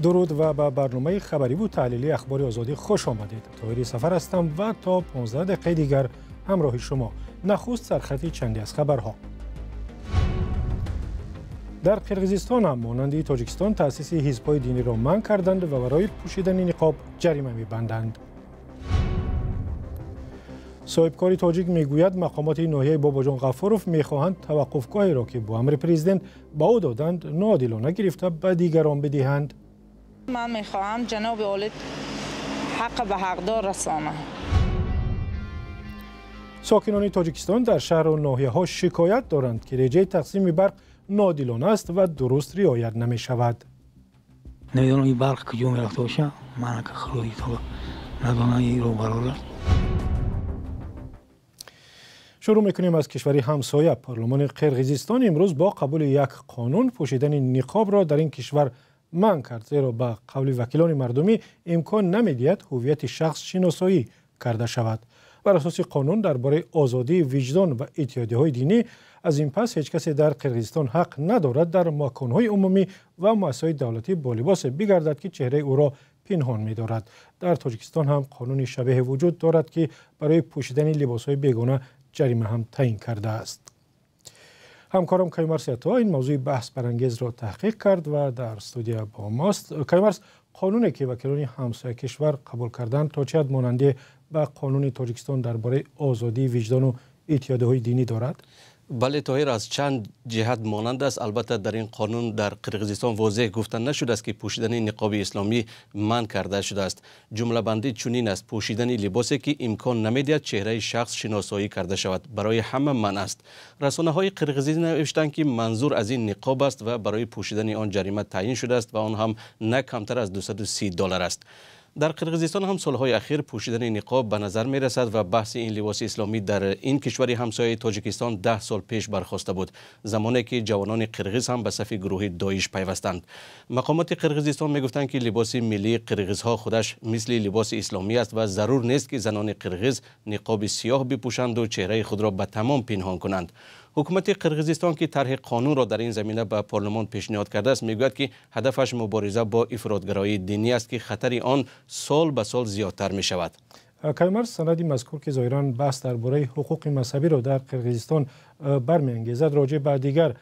Дуруд ва ба барномаи хабариву таҳлилии Ахбори Озодӣ хуш омадед. Тоҳири Сафар ҳастам ва то 15 дақиқаи дигар ҳамроҳи шумо. Нахуст сархати чанде аз хабарҳо. Дар Қирғизистон ҳам монанди Тоҷикистон таъсиси ҳизбҳои диниро манъ карданд ва барои пӯшидани ниқоб ҷарима мебанданд. Соҳибкори тоҷик мегӯяд, мақомоти ноҳияи Бобоҷон Ғафуров мехоҳанд таваққуфгоҳеро, ки бо амри президент ба ӯ доданд, ноодилона гирифта ба дигарон бидиҳанд. Ман мехоҳам ҷаноби олӣ ҳаққа ба ҳақдор расонад. Сокинони Тоҷикистон дар шаҳру ноҳияҳо шикоят доранд, ки реҷаи тақсими барқ ноодилона аст ва дуруст риоят намешавад. Намедонам ин барқ куҷо мерафта боша, ман худои таоло надонам ин роҳ барор аст. Шурӯъ мекунем аз кишвари ҳамсоя. Парлумони Қирғизистон имрӯз бо қабули як қонун пӯшидани ниқобро дар ин кишвар манъ кард, зеро ба қавли вакилони мардумӣ имкон намедиҳад ҳуввияти шахс шиносоӣ карда шавад. Бар асоси қонун дар бораи озодии виҷдон ва иттиҳодияҳои динӣ аз ин пас ҳеҷ касе дар Қирғизистон ҳақ надорад дар маконҳои умумӣ ва муассисаҳои давлатӣ бо либосе бигардад, ки чеҳраи ӯро пинҳон медорад. Дар Тоҷикистон ҳам қонуни шабеҳе вуҷуд дорад, ки барои пӯшидани либосҳои бегона ҷарима ҳам таъин кардааст. Ҳамкорам Каюмарс Ято ин мавзӯи баҳсбарангезро таҳқиқ кард ва дар студия бо мост. Каюмарс, қонуне ки вакилони ҳамсоя кишвар қабул карданд, то чӣ ҳад монанде ба қонуни Тоҷикистон дар бораи озодии виҷдону иттиҳодияҳои динӣ дорад? Бале, Тоҳир, аз чанд ҷиҳат монанд аст. Албатта, дар ин қонун дар Қирғизистон возеҳ гуфта нашудааст, ки пӯшидани ниқоби исломӣ манъ карда шудааст. Ҷумлабандӣ чунин аст: пӯшидани либосе, ки имкон намедиҳад чеҳраи шахс шиносоӣ карда шавад, барои ҳама манъ аст. Расонаҳои қирғизӣ навиштанд, ки манзур аз ин ниқоб аст ва барои пӯшидани он ҷарима таъин шудааст ва он ҳам на камтар аз 230 доллар аст. Дар Қирғизистон ҳам солҳои ахир пӯшидани ниқоб ба назар мерасад ва баҳси ин либоси исломӣ дар ин кишвари ҳамсояи Тоҷикистон 10 сол пеш бархоста буд, замоне ки ҷавонони қирғиз ҳам ба сафи гурӯҳи Доиш пайвастанд. Мақомоти Қирғизистон мегуфтанд, ки либоси миллии қирғизҳо худаш мисли либоси исломӣ аст ва зарур нест, ки занони қирғиз ниқоби сиёҳ бипӯшанду чеҳраи худро ба тамом пинҳон кунанд. Ҳукумати Қирғизистон, ки тарҳи қонунро дар ин замина ба парлумон пешниҳод кардааст, мегӯяд, ки ҳадафаш мубориза бо ифротгароии динӣ аст, ки хатари он сол ба сол зиёдтар мешавад. Каюмарс, санади мазкур, ки зоҳиран баҳс дар бораи ҳуқуқи мазҳабиро дар Қирғизистон бармеангезад, роҷеъ ба дигар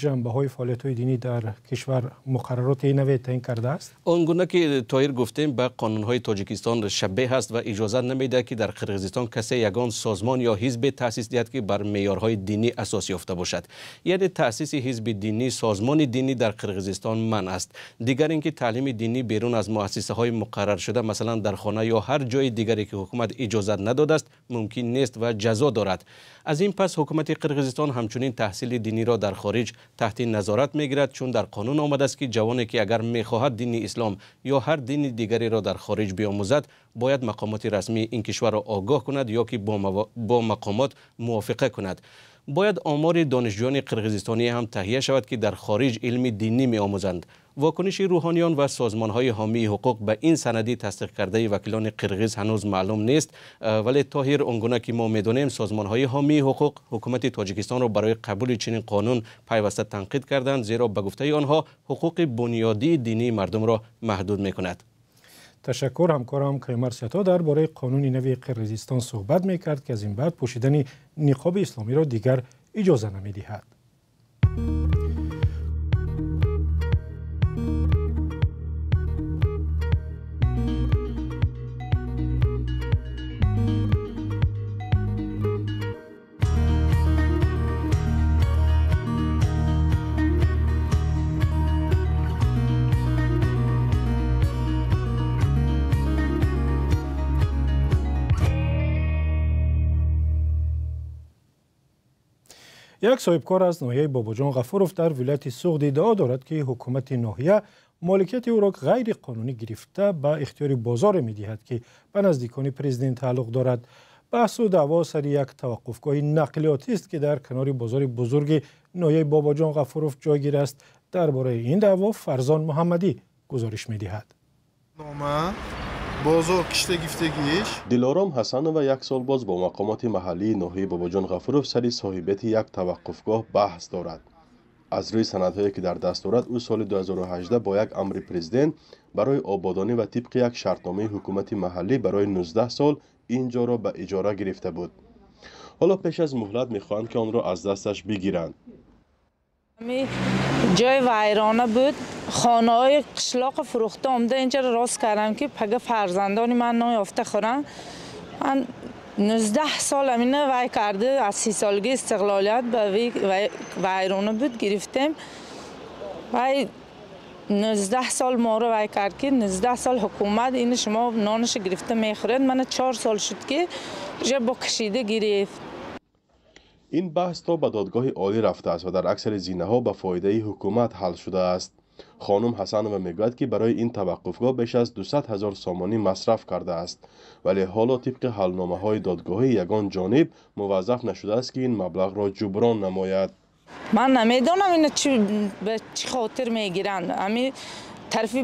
ҷанбаҳои фаъолиятҳои динӣ дар кишвар муқаррароти наве таъин кардааст? Он гуна ки Тоҳир гуфтем, ба қонунҳои Тоҷикистон шабеҳ аст ва иҷозат намедиҳад, ки дар Қирғизистон касе ягон созмон ё ҳизбе таъсис диҳад, ки бар меъёрҳои динӣ асос ёфта бошад. Яъне таъсиси ҳизби динӣ, созмони динӣ дар Қирғизистон манъ аст. Дигар ин ки таълими динӣ берун аз муассисаҳои муқарраршуда, масалан дар хона ё ҳар ҷои дигаре ки ҳукумат иҷозат надодааст, мумкин нест ва ҷазо дорад. Аз ин пас ҳукумати Қирғизистон ҳамчунин таҳсили диниро дар хориҷ таҳти назорат мегирад, чун дар қонун омадааст, ки ҷавоне ки агар мехоҳад дини ислом ё ҳар дини дигареро дар хориҷ биомӯзад, бояд мақомоти расмии ин кишварро огоҳ кунад ё ки бо мақомот мувофиқа кунад. Бояд омори донишҷӯёни қирғизистонӣ ҳам таҳия шавад, ки дар хориҷ илми динӣ меомӯзанд. Вокуниши рӯҳониён ва созмонҳои ҳомии ҳуқуқ ба ин санади тасдиқкардаи вакилони қирғиз ҳанӯз маълум нест, вале Тоҳир, он гуна ки мо медонем, созмонҳои ҳомии ҳуқуқ ҳукумати Тоҷикистонро барои қабули чунин қонун пайваста танқид карданд, зеро ба гуфтаи онҳо ҳуқуқи бунёдии динии мардумро маҳдуд мекунад. Ташаккур. Ҳамкорам Каюмарс Ято дар бораи қонуни нави Қирғизистон суҳбат мекард, ки аз ин баъд пӯшидани ниқоби исломиро дигар иҷоза намедиҳад. Як соҳибкор аз ноҳияи Бобоҷон Ғафуров дар вилояти Суғд иддао дорад, ки ҳукумати ноҳия моликияти ӯро ғайриқонунӣ гирифта ба ихтиёри бозоре медиҳад, ки ба наздикони президент тааллуқ дорад. Баҳсу даъво сари як таваққуфгоҳи нақлиётист, ки дар канори бозори бузурги ноҳияи Бобоҷон Ғафуров ҷойгир аст. Дар бораи ин даъво Фарзон Муҳаммадӣ гузориш медиҳад. Бозор киштагифтагиш. Дилором Ҳасанова як сол боз бо мақомоти маҳаллии ноҳияи Бобоҷон Ғафуров сари соҳибияти як таваққуфгоҳ баҳс дорад. Аз рӯи санадҳое ки дар даст дорад, ӯ соли 2018 бо як амри президент барои ободонӣ ва тибқи як шартномаи ҳукумати маҳаллӣ барои 19 сол ин ҷоро ба иҷора гирифта буд. Ҳоло пеш аз муҳлат мехоҳанд, ки онро аз дасташ бигиранд. Ҷои вайрона буд, хонаҳои қишлоқро фурӯхта омада инҷаро рост кардам, ки пага фарзандони ман нон ёфта хӯранд. Ман 19 сол амина вай карда, аз 30 солаги истиқлолият ба вайрона буд гирифтем. Вай 19 сол моро вай кард, ки 19 сол ҳукумат ини шумо нонашо гирифта мехӯред. Мана 4 сол шуд, ки уже бо кашида гирифт. Ин баҳс то ба додгоҳи олӣ рафтааст ва дар аксари зинаҳо ба фоидаи ҳукумат ҳал шудааст. Хонум Ҳасанова мегӯяд, ки барои ин таваққуфгоҳ беш аз 200 ҳазор сомонӣ масраф кардааст, вале ҳоло тибқи ҳалномаҳои додгоҳӣ ягон ҷониб муваззаф нашудааст, ки ин маблағро ҷуброн намояд. Ман намедонам ина ба чӣ хотир мегиранд. Ами тарафи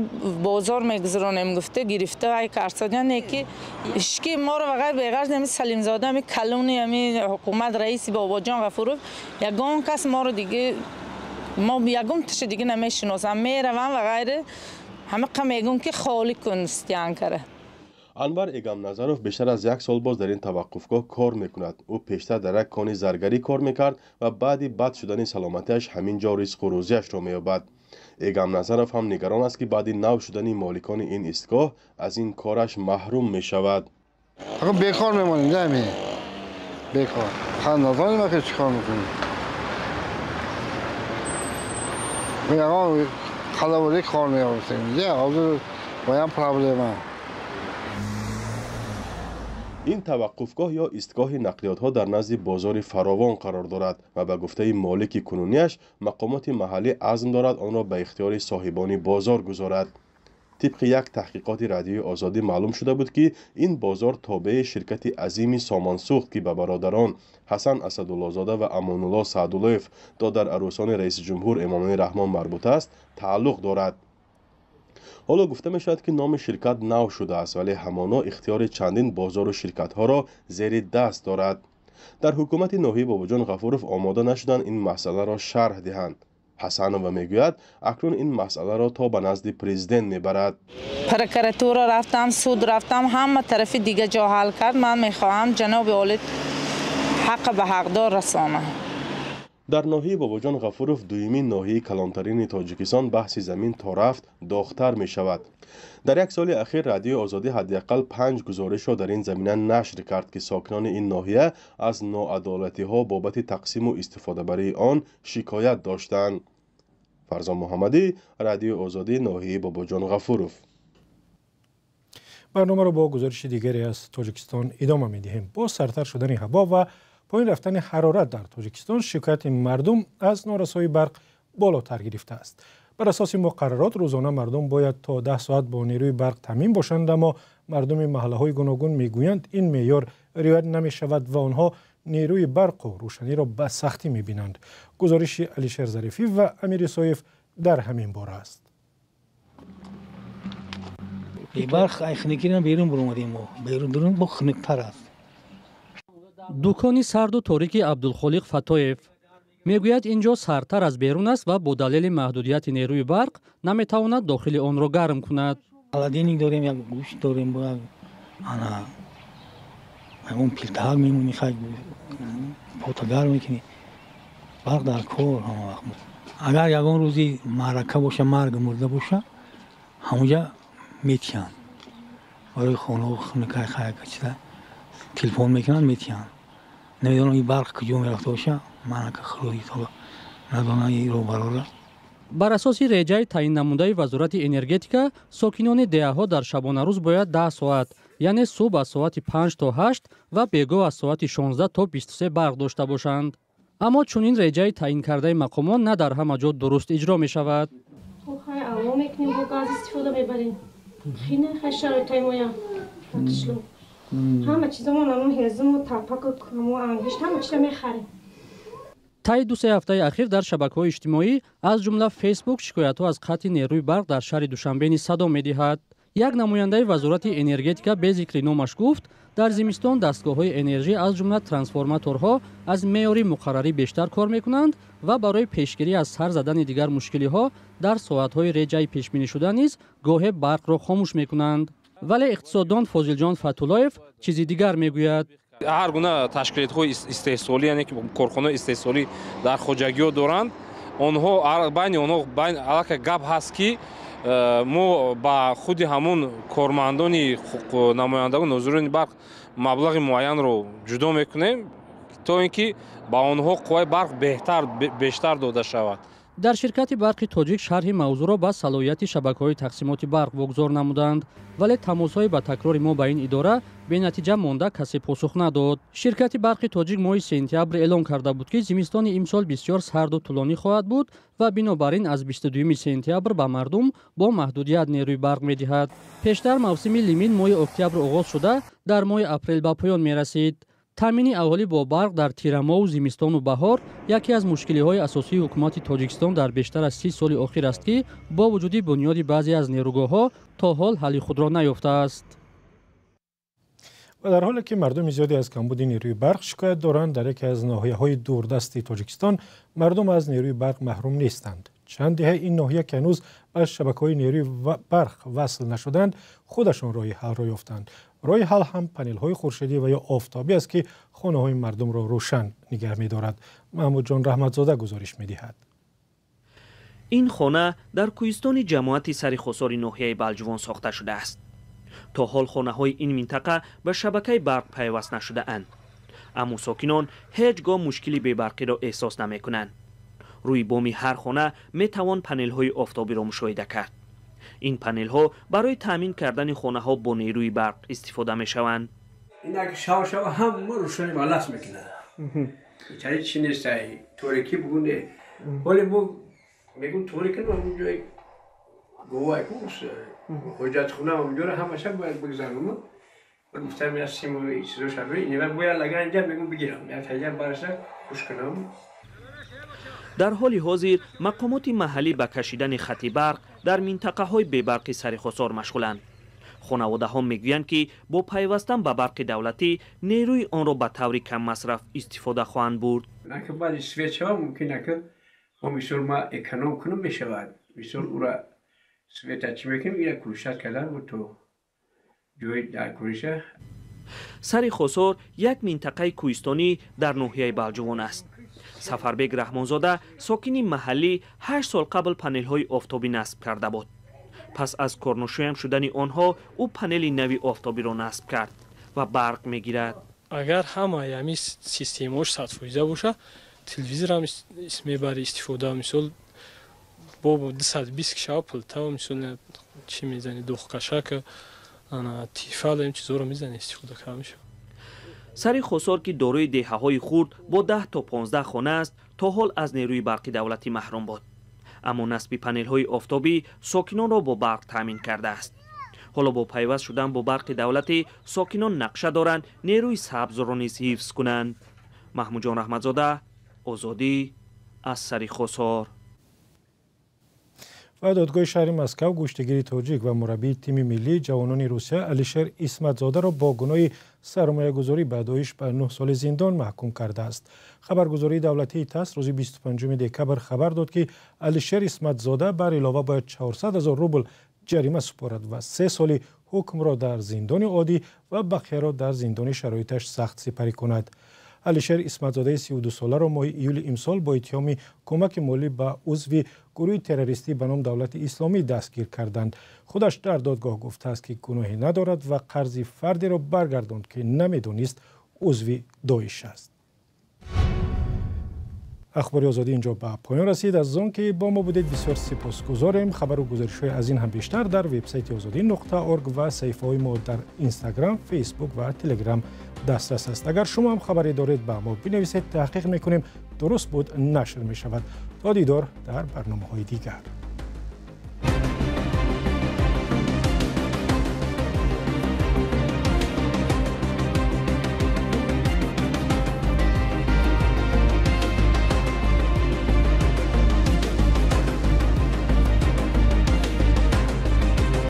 бозор мегузаронем гуфта гирифта вай карсодиан, не ки ҳички моро вағайр беғарз ами Салимзода, ами калони ами ҳукумат, раиси Бобоҷон Ғафуров, ягон кас моро диге, мо ягон тиша диге намешиносам. Меравам ва ғайре ҳамақа мегӯм, ки холӣ кун стянкара. Анвар Эгамназаров бештар аз як сол боз дар ин таваққуфгоҳ кор мекунад. Ӯ пештар дар як кони заргарӣ кор мекард ва баъди бад шудани саломатиаш ҳамин ҷо ризқу рӯзиашро меёбад. Эгамназаров ҳам нигарон аст, ки баъди нав шудани моликони ин истгоҳ аз ин кораш маҳрум мешавад. Бекор мемонем, ами бекор. Хандазонем, ки чӣ кор мекунем? Ягон қалаболӣ кор меёфтем. Ҳозир боям проблема. Ин таваққуфгоҳ ё истгоҳи нақлиётҳо дар назди бозори фаровон қарор дорад ва ба гуфтаи молики кунунияш мақомоти маҳаллӣ азм дорад онро ба ихтиёри соҳибони бозор гузорад. Тибқи як таҳқиқоти Радиои Озодӣ маълум шуда буд, ки ин бозор тобеи ширкати азими Сомонсӯхт, ки ба бародарон Ҳасан Асадуллозода ва Амонулло Саъдуллоев, додар арӯсони раиси ҷумҳур Эмомалӣ Раҳмон марбут аст, тааллуқ дорад. Ҳоло гуфта мешавад, ки номи ширкат нав шудааст, вале ҳамоно ихтиёри чандин бозору ширкатҳоро зери даст дорад. Дар ҳукумати ноҳияи Бобоҷон Ғафуров омода нашуданд ин масъаларо шарҳ диҳанд. Ҳасанова мегӯяд, акнун ин масъаларо то ба назди президент мебарад. Прокуратура рафтам, суд рафтам, ҳама тарафи дига ҷо ҳал кард. Ман мехоҳам ҷаноби олӣ ҳаққа ба ҳақдор расонад. Дар ноҳияи Бобоҷон Ғафуров, дуюмин ноҳияи калонтарини Тоҷикистон, баҳси замин то рафт доғтар мешавад. Дар як соли ахир Радиои Озодӣ ҳадди ақал 5 гузоришро дар ин замина нашр кард, ки сокинони ин ноҳия аз ноадолатиҳо бобати тақсиму истифодабарии он шикоят доштанд. Фарзон Муҳаммадӣ, Радиои Озодӣ, ноҳияи Бобоҷон Ғафуров. Барномаро бо гузориши дигаре аз Тоҷикистон идома медиҳем. Бо сартар шудани ҳаво ва поин рафтани ҳарорат дар Тоҷикистон шикояти мардум аз норасоии барқ болотар гирифтааст. Бар асоси муқаррарот рӯзона мардум бояд то 10 соат бо нерӯи барқ таъмин бошанд, аммо мардуми маҳаллаҳои гуногун мегӯянд, ин меъёр риоят намешавад ва онҳо нерӯи барқу рӯшаниро ба сахтӣ мебинанд. Гузориши Алишер Зарифӣ ва Амир Исоев дар ҳамин бора аст. Барқ хунукиро берун баромадем, берун бо хунуктар аст. Дукони сарду торики Абдулхолиқ Фатоев. Мегӯяд, ин ҷо сардтар аз берун аст ва бо далели маҳдудияти нерӯи барқ наметавонад дохили онро гарм кунад. Холодильник дорем, як гӯшт дорем, ана ягон пилтаак мемонӣ, хай пота гарм мекунӣ. Барқ дар кор ҳама вақт. Агар ягон рӯзи маърака боша, марг мурда боша, ҳамонҷа метиҳанд. Барои хонаҳо хунукай хаяка чиза телефон мекунанд, метиҳанд. Намедонам ин барқ куҷо мерафта боша, манака худои таоло надонам ин роҳбарора. Бар асоси реҷаи таъиннамудаи Вазорати энергетика, сокинони деҳаҳо дар шабонарӯз бояд 10 соат, яъне субҳ аз соати 5 то 8 ва бегоҳ аз соати 16 то 23 барқ дошта бошанд. Аммо чунин реҷаи таъин кардаи мақомон на дар ҳама ҷо дуруст иҷро мешавад. Алло мекунем, бо газ истифода мебарем. Хина хай шароитҳои моя қишлоқ. Ҳама чизамон ҳамон ҳезуму тапаку ҳамон ангишт ҳама чиза мехарем. Таи 2-3 ҳафтаи ахир дар шабакаҳои иҷтимоӣ, аз ҷумла Фейсбук, шикоятҳо аз қатъи нерӯи барқ дар шаҳри Душанбе низ садо медиҳад. Як намояндаи вазорати энергетика бе зикри номаш гуфт, дар зимистон дастгоҳҳои энержӣ аз ҷумла трансформаторҳо аз меъёри муқаррарӣ бештар кор мекунанд ва барои пешгирӣ аз сар задани дигар мушкилиҳо дар соатҳои реҷаи пешбинишуда низ гоҳе барқро хомӯш мекунанд. Вале иқтисоддон Фозилҷон Фатуллоев чизи дигар мегӯяд. Ҳар гуна ташкилотҳои истеҳсолӣ, яъне ки корхонаҳои истеҳсолӣ дар хоҷагиҳо доранд, онҳо байни онҳо аллакай гап ҳаст, ки мо ба худи ҳамон кормандони намояндагон, нозирони барқ маблағи муайянро ҷудо мекунем, то ин ки ба онҳо қувваи барқ беҳтар, бештар дода шавад. Дар ширкати барқи тоҷик шарҳи мавзӯъро ба салоҳияти шабакаҳои тақсимоти барқ вогузор намуданд, вале тамосҳои ба такрори мо ба ин идора бенатиҷа монда, касе посух надод. Ширкати барқи тоҷик моҳи сентябр эълон карда буд, ки зимистони имсол бисёр сарду тӯлонӣ хоҳад буд ва бинобар ин аз 22 сентябр ба мардум бо маҳдудият нерӯи барқ медиҳад. Пештар мавсими лимин моҳи октябр оғоз шуда, дар моҳи апрел ба поён мерасид. Таъмини аҳолӣ бо барқ дар тирамоҳу зимистону баҳор яке аз мушкилиҳои асосии ҳукумати Тоҷикистон дар бештар аз 30 соли охир аст, ки бо вуҷуди бунёди баъзе аз нерӯгоҳҳо то ҳол ҳалли худро наёфтааст. Ва дар ҳоле ки мардуми зиёде аз камбуди нерӯи барқ шикоят доранд, дар яке аз ноҳияҳои дурдасти Тоҷикистон мардум аз нерӯи барқ маҳрум нестанд. Чанд деҳаи ин ноҳия, ки ҳанӯз ба шабакаҳои нерӯи барқ васл нашуданд, худашон роҳи ҳалро ёфтанд. Роҳи ҳал ҳам панелҳои хуршедӣ ва ё офтобӣ аст, ки хонаҳои мардумро рӯшан нигаҳ медорад. Маҳмудҷон Раҳматзода гузориш медиҳад. Ин хона дар кӯҳистони ҷамоати Сари Хосори ноҳияи Балҷувон сохта шудааст. То ҳол хонаҳои ин минтақа ба шабакаи барқ пайваст нашудаанд, аммо сокинон ҳеҷ гоҳ мушкили бебарқиро эҳсос намекунанд. Рӯи боми ҳар хона метавон панелҳои офтобиро мушоҳида кард. Ин панелҳо барои таъмин кардани хонаҳо бо нерӯи барқ истифода мешаванд. Инак шав шав ҳама рӯшани балас мекунад. Ичари чи нестай, торикӣ бугунде. Ҳоле бо мегум торикӣ ҳамунҷои гувай кус ҳоҷатхона ҳамунҷоро ҳамаша бояд бигзаронам. Гуфтам я симу чизо шабе, инва бояд лаган инҷа мегум бигирам. Я таҷа бараса хуш кунам. Дар ҳоли ҳозир мақомоти маҳаллӣ ба кашидани хати барқ дар минтақаҳои бебарқи Сари Хосор машғуланд. Хонаводаҳо мегӯянд, ки бо пайвастан ба барқи давлатӣ нерӯи онро ба таври каммасраф истифода хоҳанд бурд. Наки баъди свет шава, мумкин наки мо мисол ма эконом кунам мешавад. Мисол ура света чӣ мекунем, ира кӯшад кардан бу то ҷои дар кӯриша. Сари Хосор як минтақаи кӯҳистонӣ дар ноҳияи Балҷувон аст. Сафарбек Раҳмонзода, сокини маҳаллӣ, 8 сол қабл панелҳои офтобӣ насб карда буд. Пас аз корношоям шудани онҳо ӯ панели нави офтобиро насб кард ва барқ мегирад. Агар ҳамаи ҳамин системаош 100% боша, телевизорам мебари истифода, мисол бо 220 шава плита, мисол чӣ мезани, духкашак, тифал, ин чизоро мезани, истифода карда мешавад. Сари Хосор, ки дорои деҳаҳои хурд бо 10 то 15 хона аст, то ҳол аз нерӯи барқи давлатӣ маҳрум буд. Аммо насби панелҳои офтобӣ сокинонро бо барқ таъмин кардааст. Ҳоло бо пайваст шудан бо барқи давлатӣ сокинон нақша доранд нерӯи сабзро низ ҳифз кунанд. Маҳмудҷон Раҳматзода, Озодӣ, аз Сари Хосор. Ва додгоҳи шаҳри Москав гӯштигири тоҷик ва мураббии тими миллии ҷавонони Русия Алишер Исматзодаро бо гуноҳи сармоягузорӣ ба Доиш ба 9 соли зиндон маҳкум кардааст. Хабаргузории давлатии ТАСС рӯзи 25 декабр хабар дод, ки Алишер Исматзода бар илова бояд 400 000 рубл ҷарима супорад ва 3 соли ҳукмро дар зиндони оддӣ ва бақияро дар зиндони шароиташ сахт сипарӣ кунад. Алишер Исматзодаи 32-соларо моҳи июли имсол бо иттиҳоми кӯмаки молӣ ба узви гурӯҳи террористӣ ба ном Давлати Исломӣ дастгир карданд. Худаш дар додгоҳ гуфтааст, ки гуноҳе надорад ва қарзи фардеро баргардонд, ки намедонист узви Доиш аст. Ахбори Озодӣ инҷо ба поён расид. Аз он ки бо мо будед бисёр сипосгузорем. Хабару гузоришҳои аз ин ҳам бештар дар вебсайти озодӣ.орг ва саҳифаҳои мо дар Инстаграм, Фейсбук ва Телеграм дастрас аст. Агар шумо ҳам хабаре доред, ба мо бинависед, таҳқиқ мекунем, дуруст буд нашр мешавад. То дидор дар барномаҳои дигар.